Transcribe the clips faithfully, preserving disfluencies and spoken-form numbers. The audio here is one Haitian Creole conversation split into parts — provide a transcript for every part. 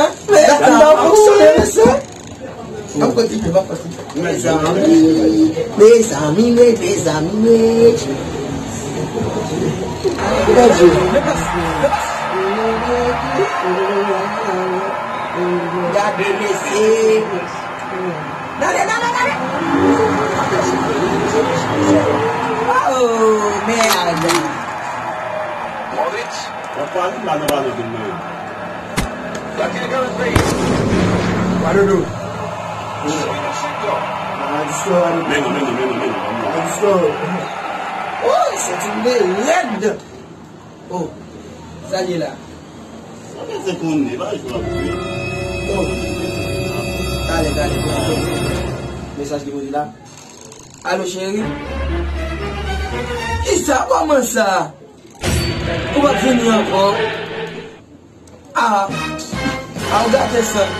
Hein? Mezanmi, mezanmi, mezanmi. Mezanmi, mezanmi. Gade mesye. Gade, gade, gade. Oh, merde. Moritz, w ap pale m la nan balon vin nan. Wadodo. Maladi sò, Wadodo. Mennen, mennen, mennen, mennen. Maladi sò. Oh, li soti m de rèd. Oh, sa l ye la? Sa fè se konnen, pa jwe ap jwe. Oh. Talè, talè, talè. Mesaj ki poze la. Alo, cheri. Kisa, kòman sa? Ou pa vini ankò? Ah, ah, ou gate san.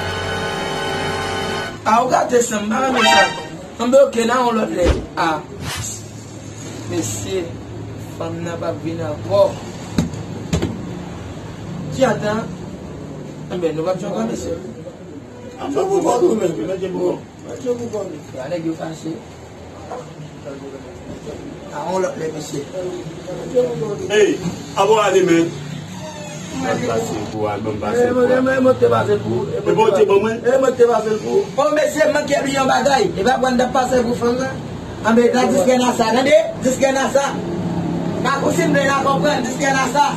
Ah, ou gate san, m pa renmen sa. Anben, oke, nan yon lòt lè. Ah, mesye, fanm nan pa vin ankò. Ki atan? Anben, nou pa jwe ankò, mesye. Ap jwe pou kò nou menm. Mèt jwe pou kò. Mèt jwe pou kò nou. Ya, nèg yo fache. A yon lòt lè, mesye. Ey, ap ale, men. Ban m pase pou al, ban m pase pou al. Mwen, mwen, mwen te pase l pou ou. E bon, te ban mwen. E mwen te pase l pou ou. Bon, mesye, m manke bliye yon bagay. E pa pran n t ap pase pou fanm nan. Anben, nan diskè nan sa, tande? Diskè nan sa. Nan kousin, men nan konprann, diskè nan sa.